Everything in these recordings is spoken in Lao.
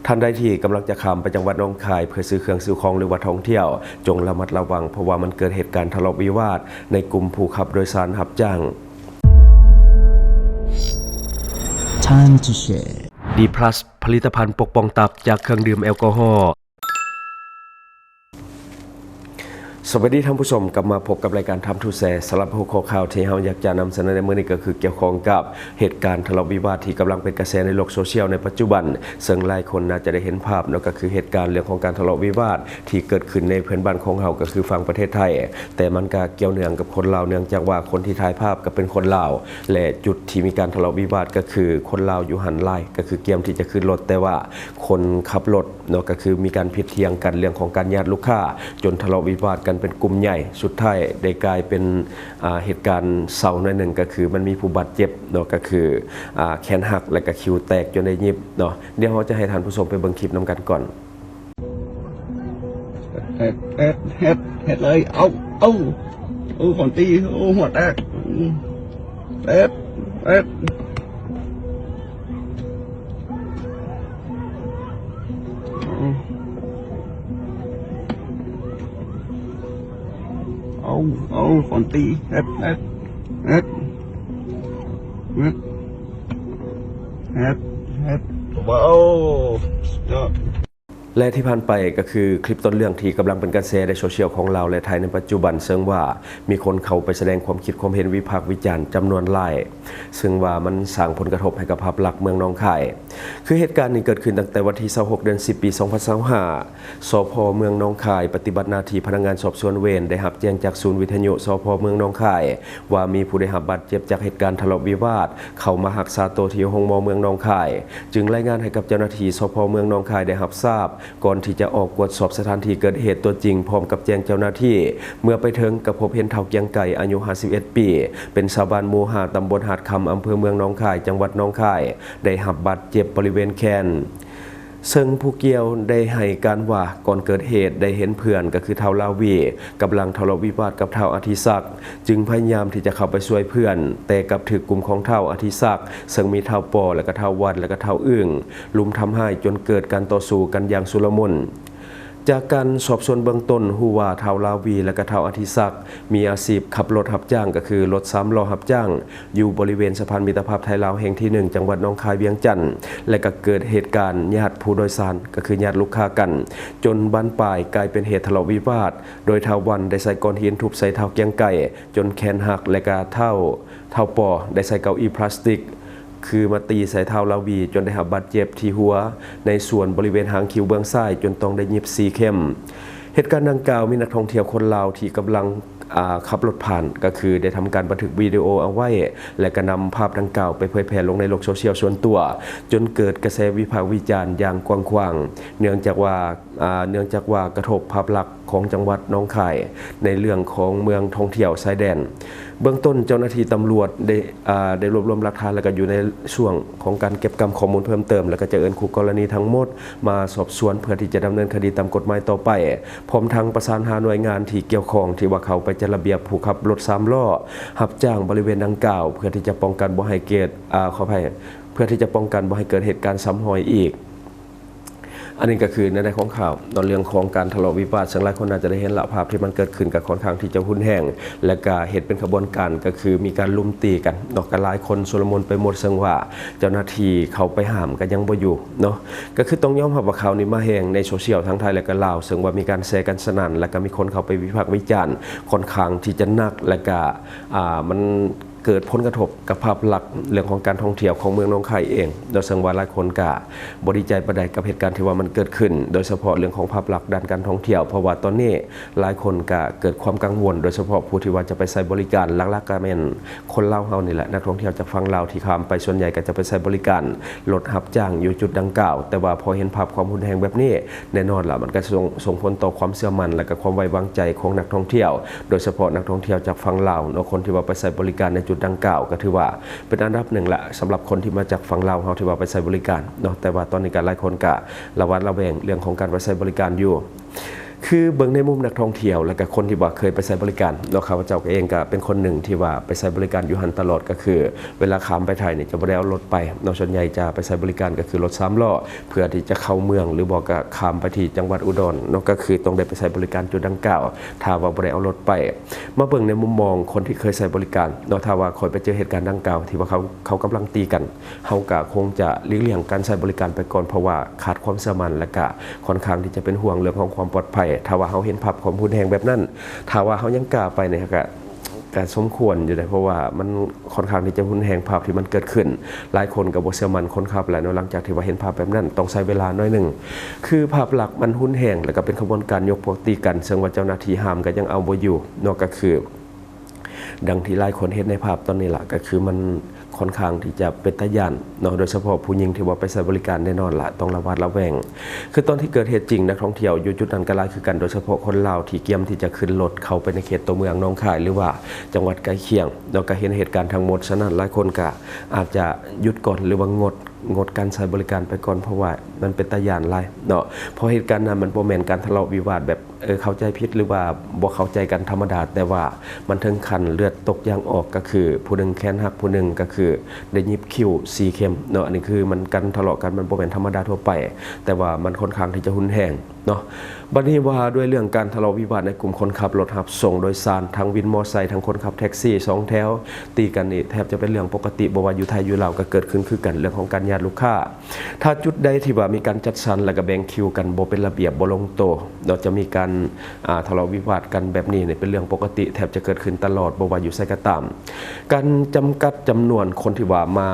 ທ່ານໃດທີ່ກຳລັງຈະຂ້າມໄປຈັງຫວັດໜອງຄາຍເພື່ອຊື້ເຄື່ອງຊື້ຂອງ ຫຼືວ່າທ່ອງທ່ຽວ, ຈົ່ງລະມັດລະວັງ ເພາະວ່າມັນເກີດເຫດການທະເລາະວິວາດໃນກຸ່ມຜູ້ຂັບໂດຍສານຮັບຈ້າງ. Time to share. ດີພລັສ ຜະລິດຕະພັນປົກປ້ອງຕັບຈາກເຄື່ອງດື່ມແອລກໍຮໍ. ສະບາຍດີທ່ານຜູ້ຊົມ, ກັບມາພົບກັບລາຍການ Time to Share. ສຳລັບຫົວຂໍ້ຂ່າວທີ່ເຮົາຢາກຈະນຳສະເໜີໃນມື້ນີ້ ກໍຄືກ່ຽວຂ້ອງກັບເຫດການທະເລາະວິວາດທີ່ກຳລັງເປັນກະແສໃນໂລກໂຊຊຽວໃນປັດຈຸບັນ, ເຊິ່ງຫຼາຍຄົນໜ້າຈະໄດ້ເຫັນພາບເນາະ, ກໍຄືເຫດການເລື່ອງຂອງການທະເລາະວິວາດທີ່ເກີດຂຶ້ນໃນເພື່ອນບ້ານຂອງເຮົາ ກໍຄືຝັ່ງປະເທດໄທ, ແຕ່ມັນກໍກ່ຽວເນື່ອງກັບຄົນລາວ, ເນື່ອງຈາກວ່າຄົນທີ່ຖ່າຍພາບກໍເປັນຄົນລາວ ແລະ ຈຸດທີ່ມີການທະເລາະວິວາດກໍຄືຄົນລາວຢູ່ຫັ້ນຫຼາຍ, ກໍຄືກຽມທີ່ຈະຂຶ້ນລົດ, ແຕ່ວ່າຄົນຂັບລົດ ເນາະ, ກໍຄືມີການຜິດຖຽງກັນເລື່ອງຂອງການຍາດລູກຄ້າ ຈົນທະເລາະວິວາດກັນເປັນກຸ່ມໃຫຍ່, ສຸດທ້າຍໄດ້ກາຍເປັນ ອ່າ ເຫດການເສົ້າໜ້ອຍໜຶ່ງ, ກໍຄືມັນມີຜູ້ບາດເຈັບເນາະ, ກໍຄື ອ່າ ແຂນຫັກ ແລະກະຄິ້ວແຕກຈົນໄດ້ຫຍິບເນາະ. ດຽວເຮົາຈະໃຫ້ທ່ານຜູ້ຊົມໄປເບິ່ງຄລິບນຳກັນກ່ອນ. ເຮັດ ເຮັດ ເຮັດ ເຮັດເລີຍ ເອົາ ເອົາ ເອົາ ຄົນຕີ ໂອ້ ຫົວແຕກ ເອັດ ເອັດ ເອົາ ເອົາ ຄົນຕີ ເຮັດ ເຮັດ ເຮັດ ເຮັດ ເຮັດ ເຮັດ ເອົາ ສຸດຍອດ. ແລະທີ່ຜ່ານໄປກໍຄືຄລິບຕົ້ນເລື່ອງທີ່ກຳລັງເປັນກະແສໃນໂຊຊຽວຂອງລາວ ແລະ ໄທໃນປັດຈຸບັນ, ເຊິ່ງວ່າມີຄົນເຂົ້າໄປສະແດງຄວາມຄິດຄວາມເຫັນວິພາກວິຈານຈຳນວນຫຼາຍ, ເຊິ່ງວ່າມັນສ້າງຜົນກະທົບໃຫ້ກັບພາບລັກເມືອງໜອງຄາຍ. ຄືເຫດການນີ້ເກີດຂຶ້ນຕັ້ງແຕ່ວັນທີຊາວຫົກ ເດືອນສິບ ປີສອງພັນຊາວຫ້າ, ສພ ເມືອງໜອງຄາຍປະຕິບັດໜ້າທີ່ພະນັກງານສອບສວນເວນ ໄດ້ຮັບແຈ້ງຈາກສູນວິທະຍຸ ສພ ເມືອງໜອງຄາຍ ວ່າມີຜູ້ໄດ້ຮັບບາດເຈັບຈາກເຫດການທະເລາະວິວາດ ເຂົ້າມາຮັກສາໂຕທີ່ໂຮງໝໍເມືອງໜອງຄາຍ, ຈຶ່ງລາຍງານໃຫ້ກັບເຈົ້າໜ້າທີ່ ສພ ເມືອງໜອງຄາຍ ໄດ້ຮັບຊາບ, ກ່ອນທີ່ຈະອອກກວດສອບສະຖານທີ່ເກີດເຫດຕົວຈິງ ພ້ອມກັບແຈ້ງເຈົ້າໜ້າທີ່. ເມື່ອໄປເຖິງກໍພົບເຫັນທ້າວ ກຽງໄກ່ ອາຍຸຫ້າສິບເອັດປີ, ເປັນຊາວບ້ານໝູ່ຫ້າ ຕຳບົນຫາດຄຳ ອຳເພີເມືອງໜອງຄາຍ ຈັງຫວັດໜອງຄາຍ, ໄດ້ຮັບບາດເຈັບບໍລິເວນແຂນ. ເຊິ່ງຜູ້ກ່ຽວໄດ້ໃຫ້ການວ່າ ກ່ອນເກີດເຫດໄດ້ເຫັນເພື່ອນ ກໍຄືທ້າວລາວີ ກຳລັງທະເລາະວິວາດກັບທ້າວອະທິສັກ, ຈຶ່ງພະຍາຍາມທີ່ຈະເຂົ້າໄປຊ່ວຍເພື່ອນ, ແຕ່ກັບຖືກກຸ່ມຂອງທ້າວອະທິສັກ ເຊິ່ງມີທ້າວປໍ ແລະກະທ້າວວັນ ແລະກະທ້າວອຶ່ງ ລຸມທຳຮ້າຍຈົນເກີດການຕໍ່ສູ້ກັນຢ່າງຊຸລະມຸນ. ຈາກການສອບສວນເບື້ອງຕົ້ນ ຮູ້ວ່າທ້າວລາວີ ແລະກະທ້າວອະທິສັກ ມີອາຊີບຂັບລົດຮັບຈ້າງ ກໍຄືລົດສາມລໍ້ຮັບຈ້າງ ຢູ່ບໍລິເວນສະພານມິດຕະພາບໄທລາວແຫ່ງທີໜຶ່ງ ຈັງຫວັດໜອງຄາຍ ວຽງຈັນ ແລະກໍເກີດເຫດການຍາດຜູ້ໂດຍສານ ກໍຄືຍາດລູກຄ້າກັນ ຈົນບານປາຍກາຍເປັນເຫດທະເລາະວິວາດ ໂດຍທ້າວວັນໄດ້ໃຊ້ກ້ອນຫີນທຸບໃສ່ທ້າວກຽງໄກ່ຈົນແຂນຫັກ ແລະກະທ້າວ ທ້າວປໍໄດ້ໃຊ້ເກົ້າອີ້ພລາສຕິກ ຄືມາຕີໃສ່ທ້າວລາວີຈົນໄດ້ຮັບບາດເຈັບທີ່ຫົວ ໃນສ່ວນບໍລິເວນຫາງຄິ້ວເບື້ອງຊ້າຍ ຈົນຕ້ອງໄດ້ຫຍິບສີ່ເຂັມ. ເຫດການດັ່ງກ່າວມີນັກທ່ອງທ່ຽວຄົນລາວທີ່ກຳລັງ ອາ ຂັບລົດຜ່ານ ກໍຄືໄດ້ທຳການບັນທຶກວິດີໂອເອົາໄວ້ ແລະກະນຳພາບດັ່ງກ່າວໄປເຜີຍແຜ່ລົງໃນໂລກໂຊຊຽວສ່ວນຕົວ ຈົນເກີດກະແສວິພາກວິຈານຢ່າງກວ້າງຂວາງ ເນື່ອງຈາກວ່າ ອາ ເນື່ອງຈາກວ່າກະທົບພາບລັກຂອງຈັງຫວັດໜອງຄາຍ ໃນເລື່ອງຂອງເມືອງທ່ອງທ່ຽວຊາຍແດນ. ເບື້ອງຕົ້ນເຈົ້າໜ້າທີ່ຕຳຫຼວດໄດ້ ອາ ໄດ້ລວບລວມຫຼັກຖານ ແລະກະຢູ່ໃນຊ່ວງຂອງການເກັບກຳຂໍ້ມູນເພີ່ມເຕີມ ແລະກະຈະເອີ້ນຄູ່ກໍລະນີທັງໝົດມາສອບສວນ ເພື່ອທີ່ຈະດຳເນີນຄະດີຕາມກົດໝາຍຕໍ່ໄປ, ພ້ອມທັງປະສານຫາໜ່ວຍງານທີ່ກ່ຽວຂ້ອງທີ່ວ່າເຂົ້າໄປຈັດລະບຽບຜູ້ຂັບລົດສາມລໍ້ຮັບຈ້າງບໍລິເວນດັ່ງກ່າວ ເພື່ອທີ່ຈະປ້ອງກັນບໍ່ໃຫ້ເກີດ ອາ ຂໍອະໄພ ເພື່ອທີ່ຈະປ້ອງກັນບໍ່ໃຫ້ເກີດເຫດການຊ້ຳຮອຍອີກ. ອັນນີ້ກໍຄືໃນໃນຂອງຂ່າວເນາະ ເລື່ອງຂອງການທະເລາະວິວາດ ເຊິ່ງຫຼາຍຄົນໜ້າຈະໄດ້ເຫັນລະ ພາບທີ່ມັນເກີດຂຶ້ນກໍຄ່ອນຂ້າງທີ່ຈະຮຸນແຮງ ແລະກະເຮັດເປັນຂະບວນການ ກໍຄືມີການລຸມຕີກັນເນາະ ກໍຫຼາຍຄົນຊຸລະມຸນໄປໝົດ ເຊິ່ງວ່າເຈົ້າໜ້າທີ່ເຂົ້າໄປຫ້າມກໍຍັງບໍ່ຢູ່ເນາະ. ກໍຄືຕ້ອງຍອມຮັບວ່າຂ່າວນີ້ມາແຮງໃນໂຊຊຽວທັງໄທ ແລະກະລາວ ເຊິ່ງວ່າມີການແຊກັນສະໜັ່ນ ແລະກະມີຄົນເຂົ້າໄປວິພາກວິຈານຄ່ອນຂ້າງທີ່ຈະໜັກ ແລະກະ ອາ ມັນ ເກີດຜົນກະທົບກັບພາບລັກເລື່ອງຂອງການທ່ອງທ່ຽວຂອງເມືອງໜອງຄາຍເອງເນາະ, ເຊິ່ງວ່າຫຼາຍຄົນກະບໍ່ດີໃຈປານໃດກັບເຫດການທີ່ວ່າມັນເກີດຂຶ້ນ, ໂດຍສະເພາະເລື່ອງຂອງພາບລັກດ້ານການທ່ອງທ່ຽວ, ເພາະວ່າຕອນນີ້ຫຼາຍຄົນກະເກີດຄວາມກັງວົນ, ໂດຍສະເພາະຜູ້ທີ່ວ່າຈະໄປໃຊ້ບໍລິການ, ຫຼັກໆກະແມ່ນຄົນລາວເຮົານີ້ແຫຼະ, ນັກທ່ອງທ່ຽວຈາກຝັ່ງລາວທີ່ຂ້າມໄປສ່ວນໃຫຍ່ກະຈະໄປໃຊ້ບໍລິການລົດຮັບຈ້າງຢູ່ຈຸດດັ່ງກ່າວ, ແຕ່ວ່າພໍເຫັນພາບຄວາມຮຸນແຮງແບບນີ້, ແນ່ນອນລະ ມັນກະສົ່ງ ສົ່ງຜົນຕໍ່ຄວາມເຊື່ອໝັ້ນ ແລະກະຄວາມໄວ້ວາງໃຈຂອງນັກທ່ອງທ່ຽວ, ໂດຍສະເພາະນັກທ່ອງທ່ຽວຈາກຝັ່ງລາວເນາະ, ຄົນທີ່ວ່າໄປໃຊ້ບໍລິການໃນຈຸດດັ່ງກ່າວ ກະຖືວ່າເປັນອັນດັບໜຶ່ງລະ ສຳລັບຄົນທີ່ມາຈາກຝັ່ງລາວເຮົາທີ່ວ່າໄປໃຊ້ບໍລິການເນາະ, ແຕ່ວ່າຕອນນີ້ກະຫຼາຍຄົນກະລະຫວາດລະແວງເລື່ອງຂອງການໄປໃຊ້ບໍລິການຢູ່. ຄືເບິ່ງໃນມຸມນັກທ່ອງທ່ຽວ ແລະກະຄົນທີ່ວ່າເຄີຍໄປໃຊ້ບໍລິການເນາະ, ຂ້າພະເຈົ້າເອງກະເປັນຄົນໜຶ່ງທີ່ວ່າໄປໃຊ້ບໍລິການຢູ່ຫັ້ນຕະຫຼອດ, ກະຄືເວລາຂ້າມໄປໄທນີ້ຈະບໍ່ໄດ້ເອົາລົດໄປເນາະ, ສ່ວນໃຫຍ່ຈະໄປໃຊ້ບໍລິການກະຄືລົດສາມລໍ້ ເພື່ອທີ່ຈະເຂົ້າເມືອງ ຫຼືບໍ່ກະຂ້າມໄປທີ່ຈັງຫວັດອຸດອນເນາະ, ກະຄືຕ້ອງໄດ້ໄປໃຊ້ບໍລິການຈຸດດັ່ງກ່າວ ຖ້າວ່າບໍ່ໄດ້ເອົາລົດໄປ. ມາເບິ່ງໃນມຸມມອງຄົນທີ່ເຄີຍໃຊ້ບໍລິການເນາະ, ຖ້າວ່າຂ້ອຍໄປເຈີເຫດການດັ່ງກ່າວທີ່ວ່າເຂົາ ເຂົາກຳລັງຕີກັນ ເຮົາກະຄົງຈະຫຼີກລ່ຽງການໃຊ້ບໍລິການໄປກ່ອນ ເພາະວ່າຂາດຄວາມເຊື່ອໝັ້ນ ແລະກະຄ່ອນຂ້າງທີ່ຈະເປັນຫ່ວງເລື່ອງຂອງຄວາມປອດໄພ. ຖ້າວ່າເຮົາເຫັນພາບຄວາມຮຸນແຮງແບບນັ້ນ ຖ້າວ່າເຮົາຍັງກ້າໄປນີ້ ກະ ກະສົມຄວນຢູ່ເດ ເພາະວ່າມັນຄ່ອນຂ້າງທີ່ຈະຮຸນແຮງ ພາບທີ່ມັນເກີດຂຶ້ນ. ຫຼາຍຄົນກະບໍ່ເຊື່ອໝັ້ນຄົນຂັບແລ້ວເນາະ, ຫຼັງຈາກທີ່ວ່າເຫັນພາບແບບນັ້ນ ຕ້ອງໃຊ້ເວລາໜ້ອຍໜຶ່ງ. ຄືພາບລັກມັນຮຸນແຮງ ແລະກະເປັນຂະບວນການຍົກພວກຕີກັນ ເຊິ່ງວ່າເຈົ້າໜ້າທີ່ຫ້າມກະຍັງເອົາບໍ່ຢູ່ເນາະ, ກະຄື ດັ່ງທີ່ຫຼາຍຄົນເຫັນໃນພາບຕອນນີ້ລະ ກະຄືມັນຄ່ອນຂ້າງທີ່ຈະເປັນຕາຢ້ານເນາະ, ໂດຍສະເພາະຜູ້ຍິງທີ່ວ່າໄປໃຊ້ບໍລິການ ແນ່ນອນລະ ຕ້ອງລະຫວາດລະແວງ. ຄືຕອນທີ່ເກີດເຫດຈິງ ນັກທ່ອງທ່ຽວຢູ່ຈຸດນັ້ນກະຫຼາຍຄືກັນ, ໂດຍສະເພາະຄົນລາວທີ່ກຽມທີ່ຈະຂຶ້ນລົດເຂົ້າໄປໃນເຂດຕົວເມືອງໜອງຄາຍ ຫຼືວ່າຈັງຫວັດໃກ້ຄຽງເນາະ, ກະເຫັນເຫດການທັງໝົດ. ສະນັ້ນ ຫຼາຍຄົນກະອາດຈະຢຸດກ່ອນ ຫຼືວ່າງົດ ງົດການໃຊ້ບໍລິການໄປກ່ອນ ເພາະວ່າມັນເປັນຕາຢ້ານຫຼາຍເນາະ. ເພາະເຫດການນັ້ນມັນບໍ່ແມ່ນການທະເລາະວິວາດແບບ ເອີ ເຂົ້າໃຈຜິດ ຫຼືວ່າບໍ່ເຂົ້າໃຈກັນທຳມະດາ, ແຕ່ວ່າມັນເຖິງຂັ້ນເລືອດຕົກຢາງອອກ, ກະຄືຜູ້ໜຶ່ງແຂນຫັກ, ຜູ້ໜຶ່ງກະຄືໄດ້ຫຍິບຄິ້ວສີ່ເຂັມເນາະ. ອັນນີ້ຄືມັນການທະເລາະກັນ ມັນບໍ່ແມ່ນທຳມະດາທົ່ວໄປ, ແຕ່ວ່າມັນຄ່ອນຂ້າງທີ່ຈະຮຸນແຮງເນາະ. ບັດນີ້ວ່າດ້ວຍເລື່ອງການທະເລາະວິວາດໃນກຸ່ມຄົນຂັບລົດຮັບສົ່ງໂດຍສານ, ທັງວິນມໍໄຊ, ທັງຄົນຂັບແທັກຊີສອງແຖວ ຕີກັນນີ້ແທບຈະເປັນເລື່ອງປົກກະຕິ, ບໍ່ວ່າຢູ່ໄທຢູ່ລາວກະເກີດຂຶ້ນຄືກັນ ເລື່ອງຂອງການຍາດລູກຄ້າ. ຖ້າຈຸດໃດທີ່ວ່າມີການຈັດສັນ ແລະກະແບ່ງຄິວກັນບໍ່ເປັນລະບຽບ ບໍ່ລົງໂຕ ແລ້ວຈະມີການ ອ່າ ທະເລາະວິວາດກັນແບບນີ້ນີ້ ເປັນເລື່ອງປົກກະຕິ ແທບຈະເກີດຂຶ້ນຕະຫຼອດ ບໍ່ວ່າຢູ່ໃສກະຕາມ. ການຈຳກັດຈຳນວນຄົນທີ່ວ່າມາ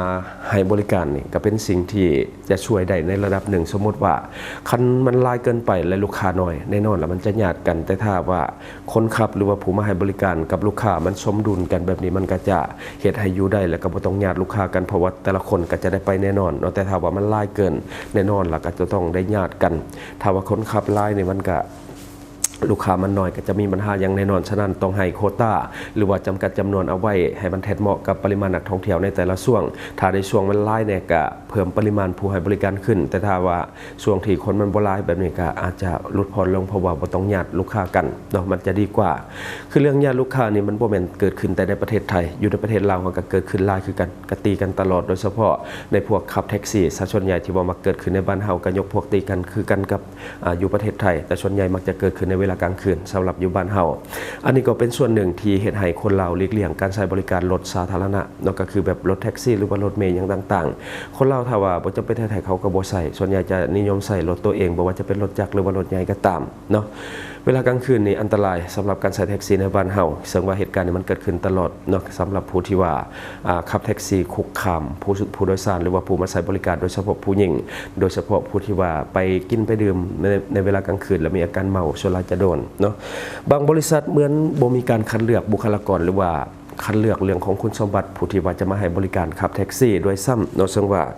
ໃຫ້ບໍລິການນີ້ ກະເປັນສິ່ງທີ່ຈະຊ່ວຍໄດ້ໃນລະດັບໜຶ່ງ. ສົມມຸດວ່າ ຄັນມັນຫຼາຍເກີນໄປ ແລະລູກຄ້າໜ້ອຍ ແນ່ນອນລະມັນຈະຍາດກັນ, ແຕ່ຖ້າວ່າ ຄົນຂັບ ຫຼືວ່າຜູ້ມາໃຫ້ບໍລິການກັບລູກຄ້າມັນສົມດຸນກັນແບບນີ້ ມັນກະຈະເຮັດໃຫ້ຢູ່ໄດ້ ແລະກະບໍ່ຕ້ອງຍາດລູກຄ້າກັນ ເພາະວ່າແຕ່ລະຄົນກະຈະໄດ້ໄປແນ່ນອນເນາະ. ແຕ່ຖ້າວ່າມັນຫຼາຍເກີນ ແນ່ນອນລະກະຈະຕ້ອງໄດ້ຍາດກັນ. ຖ້າວ່າຄົນຂັບຫຼາຍນີ້ ມັນກະ ລູກຄ້າມັນໜ້ອຍ ກະຈະມີບັນຫາຢ່າງແນ່ນອນ. ສະນັ້ນ ຕ້ອງໃຫ້ໂຄຕາ ຫຼືວ່າຈຳກັດຈຳນວນເອົາໄວ້ ໃຫ້ມັນແທດເໝາະກັບປະລິມານນັກທ່ອງທ່ຽວໃນແຕ່ລະຊ່ວງ. ຖ້າໃນຊ່ວງມັນຫຼາຍແດ່ ກະເພີ່ມປະລິມານຜູ້ໃຫ້ບໍລິການຂຶ້ນ, ແຕ່ຖ້າວ່າ ຊ່ວງທີ່ຄົນມັນບໍ່ຫຼາຍແບບນີ້ ກະອາດຈະຫຼຸດຜ່ອນລົງ ເພາະວ່າບໍ່ຕ້ອງຍາດລູກຄ້າກັນເນາະ ມັນຈະດີກວ່າ. ຄືເລື່ອງຍາດລູກຄ້ານີ້ ມັນບໍ່ແມ່ນເກີດຂຶ້ນແຕ່ໃນປະເທດໄທ, ຢູ່ໃນປະເທດລາວເຮົາກະເກີດຂຶ້ນຫຼາຍຄືກັນ, ກະຕີກັນຕະຫຼອດ, ໂດຍສະເພາະໃນພວກຂັບແທັກຊີ. ຊະ ສ່ວນໃຫຍ່ທີ່ວ່າມັກເກີດຂຶ້ນໃນບ້ານເຮົາ ກະຍົກພວກຕີກັນຄືກັນກັບ ອາ ຢູ່ປະເທດໄທ, ແຕ່ສ່ວນໃຫຍ່ມັກຈະເກີດຂຶ້ນໃນເວລາກາງຄືນ ສຳລັບຢູ່ບ້ານເຮົາ. ອັນນີ້ກໍເປັນສ່ວນໜຶ່ງທີ່ເຮັດໃຫ້ຄົນລາວຫຼີກລ່ຽງການໃຊ້ບໍລິການລົດສາທາລະນະເນາະ, ກະຄືແບບລົດແທັກຊີ ຫຼືວ່າລົດເມຫຍັງຕ່າງໆ. ຄົນລາວຖ້າວ່າບໍ່ຈຳເປັນແທ້ໆ ເຂົາກໍບໍ່ໃຊ້, ສ່ວນໃຫຍ່ຈະນິຍົມໃຊ້ລົດໂຕເອງ, ບໍ່ວ່າຈະເປັນລົດຈັກ ຫຼືວ່າລົດໃຫຍ່ກໍຕາມເນາະ. ເວລາກາງຄືນນີ້ອັນຕະລາຍສຳລັບການໃຊ້ແທັກຊີໃນບ້ານເຮົາ, ເຊິ່ງວ່າເຫດການນີ້ມັນເກີດຂຶ້ນຕະຫຼອດເນາະ, ສຳລັບຜູ້ທີ່ວ່າ ອາ ຂັບແທັກຊີຄຸກຄາມຜູ້ ຜູ້ໂດຍສານ ຫຼືວ່າຜູ້ມາໃຊ້ບໍລິການ, ໂດຍສະເພາະຜູ້ຍິງ, ໂດຍສະເພາະຜູ້ທີ່ວ່າໄປກິນໄປດື່ມໃນ ໃນເວລາກາງຄືນ ແລະມີອາການເມົາ, ສ່ວນຫຼາຍຈະໂດນເນາະ. ບາງບໍລິສັດເໝືອນບໍ່ມີການຄັດເລືອກບຸກຄະລາກອນ ຫຼືວ່າ ຄັດເລືອກເລື່ອງຂອງຄຸນສົມບັດຜູ້ທີ່ວ່າຈະມາໃຫ້ບໍລິການຂັບແທັກຊີດ້ວຍຊ້ຳເນາະ, ເຊິ່ງວ່າ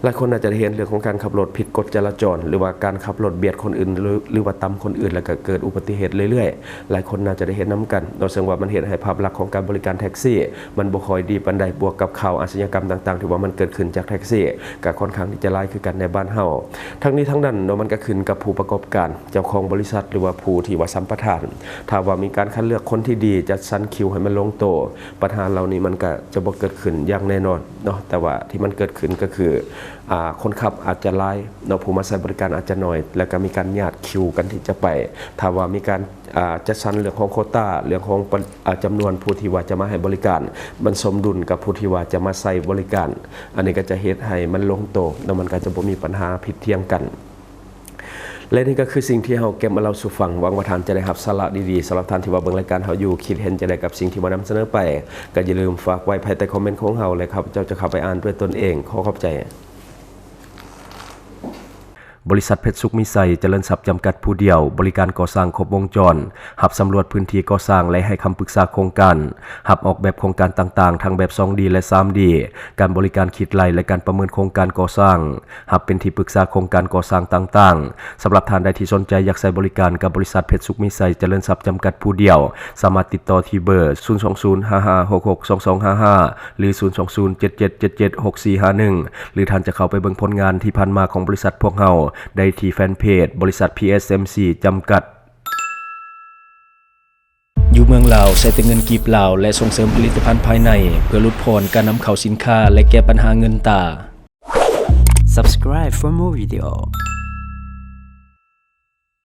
ຫຼາຍຄົນໜ້າຈະໄດ້ເຫັນເລື່ອງຂອງການຂັບລົດຜິດກົດຈະລາຈອນ ຫຼືວ່າການຂັບລົດບຽດຄົນອື່ນ ຫຼື ຫຼືວ່າຕຳຄົນອື່ນ ແລ້ວກໍເກີດອຸບັດຕິເຫດເລື້ອຍໆ. ຫຼາຍຄົນໜ້າຈະໄດ້ເຫັນນຳກັນເນາະ, ເຊິ່ງວ່າມັນເຮັດໃຫ້ພາບລັກຂອງການບໍລິການແທັກຊີມັນບໍ່ຄ່ອຍດີປານໃດ, ບວກກັບຂ່າວອາຊະຍາກຳຕ່າງໆທີ່ວ່າມັນເກີດຂຶ້ນຈາກແທັກຊີ ກໍຄ່ອນຂ້າງທີ່ຈະຫຼາຍຄືກັນໃນບ້ານເຮົາ. ທັງນີ້ທັງນັ້ນເນາະ, ມັນກໍຂຶ້ນກັບຜູ້ປະກອບການ ເຈົ້າຂອງບໍລິສັດ ຫຼືວ່າຜູ້ທີ່ວ່າສຳປະທານ. ຖ້າວ່າມີການຄັດເລືອກຄົນທີ່ດີ, ຈັດສັນຄິວໃຫ້ມັນລົງໂຕ, ບັນຫາເຫຼົ່ານີ້ມັນກະຈະບໍ່ເກີດຂຶ້ນຢ່າງແນ່ນອນເນາະ. ແຕ່ວ່າທີ່ມັນເກີດຂຶ້ນກໍຄື ອາ ຄົນຂັບອາດຈະຫຼາຍເນາະ, ຜູ້ມາໃຊ້ບໍລິການອາດຈະໜ້ອຍ, ແລ້ວກະມີການຍາດຄິວກັນທີ່ຈະໄປ. ຖ້າວ່າມີການ ອາ ຈັດສັນເລື່ອງຂອງໂຄຕາ, ເລື່ອງຂອງປະ ອາ ຈຳນວນຜູ້ທີ່ວ່າຈະມາໃຫ້ບໍລິການ ມັນສົມດຸນກັບຜູ້ທີ່ວ່າຈະມາໃຊ້ບໍລິການ, ອັນນີ້ກໍຈະເຮັດໃຫ້ມັນລົງໂຕເນາະ, ມັນກໍຈະບໍ່ມີບັນຫາຜິດຖຽງກັນ. ແລະນີ້ກໍຄືສິ່ງທີ່ເຮົາເກັບມາເລົ່າສູ່ຟັງ, ຫວັງວ່າທ່ານຈະໄດ້ຮັບສາລະດີໆ. ສຳລັບທ່ານທີ່ວ່າເບິ່ງລາຍການເຮົາຢູ່, ຄິດເຫັນຈັ່ງໃດກັບສິ່ງທີ່ມານຳສະເໜີໄປ? ກໍຢ່າລືມຝາກໄວ້ພາຍໃຕ້ຄອມເມັນຂອງເຮົາ ແລະ ຂ້າພະເຈົ້າຈະເຂົ້າໄປອ່ານດ້ວຍຕົນເອງ. ຂໍຂອບໃຈ. ບໍລິສັດເພັດສຸກມີໄຊຈະເລີນຊັບຈຳກັດຜູ້ດຽວ, ບໍລິການກໍ່ສ້າງຄົບວົງຈອນ, ຮັບສຳຫຼວດພື້ນທີ່ກໍ່ສ້າງ ແລະ ໃຫ້ຄຳປຶກສາໂຄງການ, ຮັບອອກແບບໂຄງການຕ່າງໆ ທັງແບບສອງດີ ແລະ ສາມດີ, ການບໍລິການຄິດໄລ່ ແລະ ການປະເມີນໂຄງການກໍ່ສ້າງ, ຮັບເປັນທີ່ປຶກສາໂຄງການກໍ່ສ້າງຕ່າງໆ. ສຳລັບທ່ານໃດທີ່ສົນໃຈຢາກໃຊ້ບໍລິການກັບບໍລິສັດເພັດສຸກມີໄຊຈະເລີນຊັບຈຳກັດຜູ້ດຽວ, ສາມາດຕິດຕໍ່ທີ່ເບີ ສູນສອງສູນ ຫ້າຫ້າຫົກຫົກສອງສອງຫ້າຫ້າ ຫຼື ສູນສອງສູນ ເຈັດເຈັດເຈັດເຈັດ ຫົກສີ່ຫ້າໜຶ່ງ ຫຼື ທ່ານຈະເຂົ້າໄປເບິ່ງຜົນງານທີ່ຜ່ານມາຂອງບໍລິສັດພວກເຮົາໄດ້ທີ່ແຟນເພຈ ບໍລິສັດ ພີເອສເອັມຊີ ຈຳກັດ. ຢູ່ເມືອງລາວໃຊ້ແຕ່ເງິນກີບລາວ ແລະ ສົ່ງເສີມຜະລິດຕະພັນພາຍໃນ ເພື່ອຫຼຸດຜ່ອນການນຳເຂົ້າສິນຄ້າ ແລະ ແກ້ບັນຫາເງິນຕາ. Subscribe for more video.